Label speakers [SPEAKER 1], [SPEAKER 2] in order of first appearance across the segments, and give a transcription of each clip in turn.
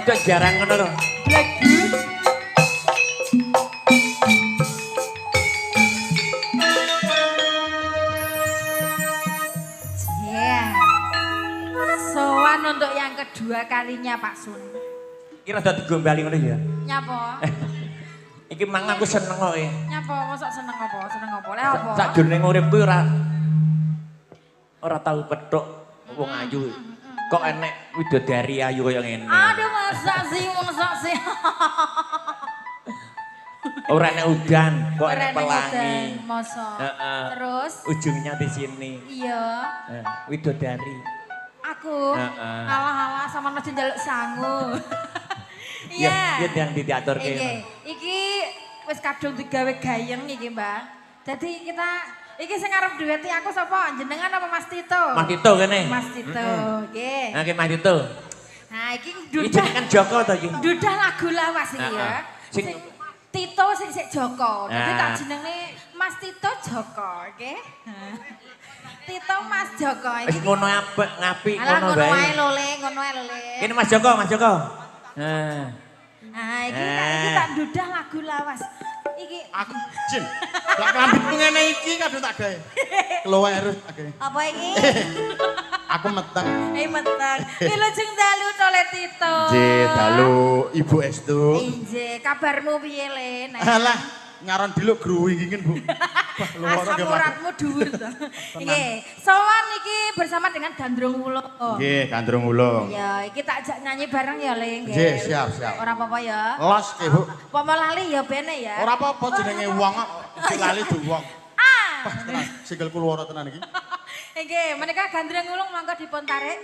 [SPEAKER 1] Rada jarang ngono lho.
[SPEAKER 2] Lagu. Yeah. Sowan untuk yang kedua kalinya, Pak Sun.
[SPEAKER 1] Iki rada digombali ngono ya.
[SPEAKER 2] Nyapa?
[SPEAKER 1] Iki mang aku seneng kok.
[SPEAKER 2] Nyapa mosok seneng apa? Seneng apa? Lek apa?
[SPEAKER 1] Sakjroning uripku ora tau petuk wong ayu. Kok enek widodari ayu kaya ngene.
[SPEAKER 2] Aduh, masa sih, masa sih.
[SPEAKER 1] Ora enek udan, kok enek pelangi.
[SPEAKER 2] Masa.
[SPEAKER 1] Heeh.
[SPEAKER 2] Terus
[SPEAKER 1] ujungnya di sini.
[SPEAKER 2] Iya.
[SPEAKER 1] Widodari.
[SPEAKER 2] Aku.
[SPEAKER 1] Heeh.
[SPEAKER 2] Alah-alah sama aja njaluk sangu. Iya.
[SPEAKER 1] Iya, yang diaturke.
[SPEAKER 2] Iki, iki wis kadung digawe gayeng iki, Mbak. Jadi kita iki sing arep dueti aku sapa? Jenengan apa Mas Tito?
[SPEAKER 1] Mas Tito kene.
[SPEAKER 2] Mas Tito, nggih.
[SPEAKER 1] Nah, iki Mas Tito.
[SPEAKER 2] Nah, iki
[SPEAKER 1] Iki
[SPEAKER 2] dudah
[SPEAKER 1] jenengan Joko to iki?
[SPEAKER 2] Dudah lagu lawas iki ya.
[SPEAKER 1] Sing
[SPEAKER 2] Tito sing sik Joko. Dadi tak jenenge Mas Tito Joko, nggih. Tito Mas Joko
[SPEAKER 1] iki. Wis ngono apik, ngapik ngono wae.
[SPEAKER 2] Ngono wae lho, Le, ngono wae lho, Le.
[SPEAKER 1] Kene Mas Joko, Mas Joko. Nah.
[SPEAKER 2] Nah, iki tak dudah lagu lawas. Iki
[SPEAKER 3] aku jin. Lah klambitmu ngene iki kadung tak gawe. Keluwek terus tak gawe.
[SPEAKER 2] Apa iki?
[SPEAKER 3] Aku meteng.
[SPEAKER 2] Meteng. Wilujeng dalu to Le Tito.
[SPEAKER 3] Nggih, dalu Ibu Estu.
[SPEAKER 2] Nggih, kabarmu piye Le?
[SPEAKER 3] Alah, nyaron diluk gruwingin, Bu. Wah, luwara
[SPEAKER 2] asam uratmu dhuwur to. Nggih, sowan iki bersama dengan Gandrung Wulung.
[SPEAKER 3] Nggih, Gandrung Wulung.
[SPEAKER 2] Ya, iki tak ajak nyanyi bareng ya, Le.
[SPEAKER 3] Nggih, siap, siap.
[SPEAKER 2] Ora apa-apa ya.
[SPEAKER 3] Los nggih, Bu.
[SPEAKER 2] Pomo lali ya bene ya.
[SPEAKER 3] Ora apa-apa jenenge wong kok lali du wong.
[SPEAKER 2] Ah.
[SPEAKER 3] Wah, tenan sikilku luwara tenan iki.
[SPEAKER 2] Nggih, menika Gandrung Wulung monggo dipun tarik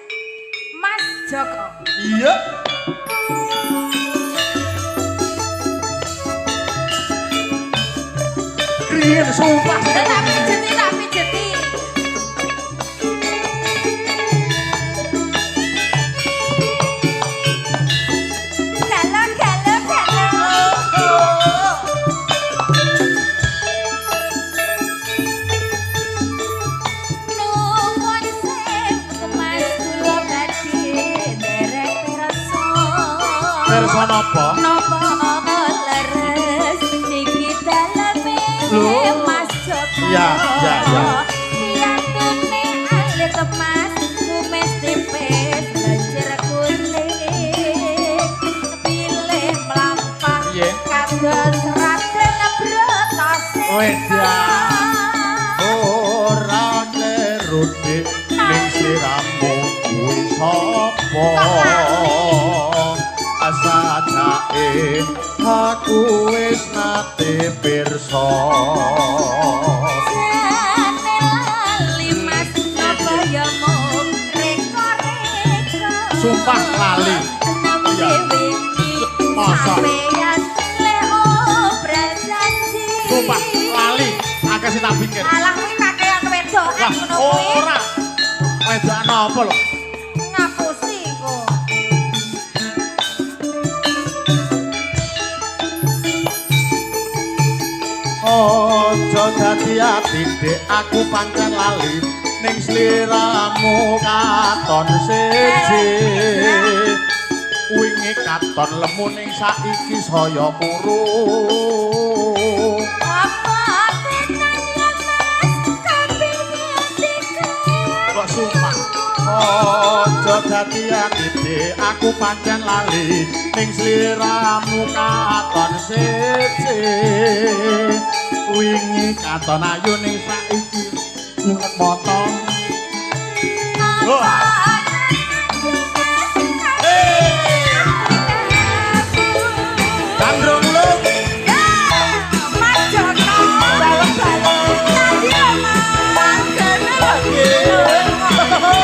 [SPEAKER 2] Mas Joko.
[SPEAKER 3] Iya. Kriyen sumpah.
[SPEAKER 2] Tak pijeti, tak pijeti. Galo, galo, galo. Nuwun sewu Mas kula badhe nderek pirsa.
[SPEAKER 3] Pirsa napa?
[SPEAKER 2] Napa leres niki daleme Mas Joko.
[SPEAKER 3] Iya, iya, iya.
[SPEAKER 2] Piyantune alit Mas kumis tipis lenjer kuning. Pilih mlampah kados Raden Bratasena.
[SPEAKER 3] Wedah. Ora kleru dik ning siramu kuwi sapa? Asajake aku wis nate pirsa.
[SPEAKER 2] Jane lali Mas napa ya mung reka-reka.
[SPEAKER 3] Sumpah lali.
[SPEAKER 2] Nembe wingi
[SPEAKER 3] Masa?
[SPEAKER 2] sampeyan le obral janji.
[SPEAKER 3] Sumpah lali, akeh sing tak pikir.
[SPEAKER 2] Alah kuwi kakean wedokan ngono kuwi.
[SPEAKER 3] Ora. Wedokan apa lho?
[SPEAKER 2] Ngapusi kok.
[SPEAKER 3] Aja dadi ati dik, aku pancen lali ning sliramu katon siji. Wingi katon lemu ning saiki saya kuru.
[SPEAKER 2] Apa tenan ya Mas kabeh atiku.
[SPEAKER 3] Kok sumpah. Aja dadi ati dik, aku pancen lali ning sliramu katon siji. Wingi katon ayu ning saiki nyuwun mata.
[SPEAKER 2] Apa
[SPEAKER 3] Gandrung Wulung.
[SPEAKER 2] Mas Joko. Balung-balung. Tadi lho Mas.
[SPEAKER 3] Pancen bener. Bener.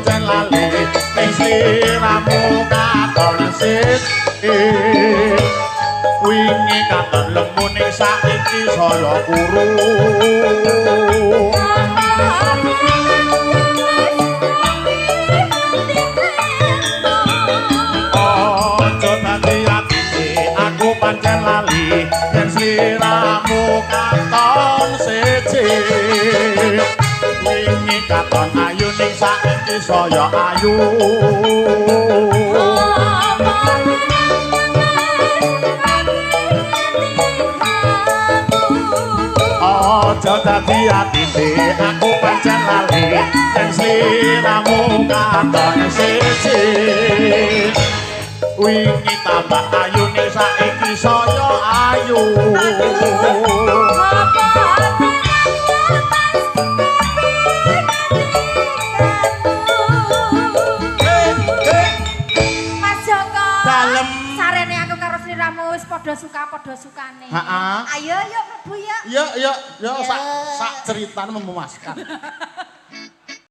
[SPEAKER 3] pancen lali ning sliramu katon siji. Wingi katon lemu ning saiki saya kuru. Aja dadi atine aku pancen lali yen sliramu katon siji. Wingi katon ayu ning saiki saya ayu. Aja dadi atine aku pancen lali yen sliramu katon siji. Wingi tambah ayu ning saiki saya ayu.
[SPEAKER 2] Mas Joko.
[SPEAKER 3] Dalem.
[SPEAKER 2] Sarene aku karo sliramu wis padha suka padha sukane.
[SPEAKER 3] Ha-ha.
[SPEAKER 2] Ayo yuk mlebu yuk.
[SPEAKER 3] Yo yo yo sak sak ceritane memuaskan.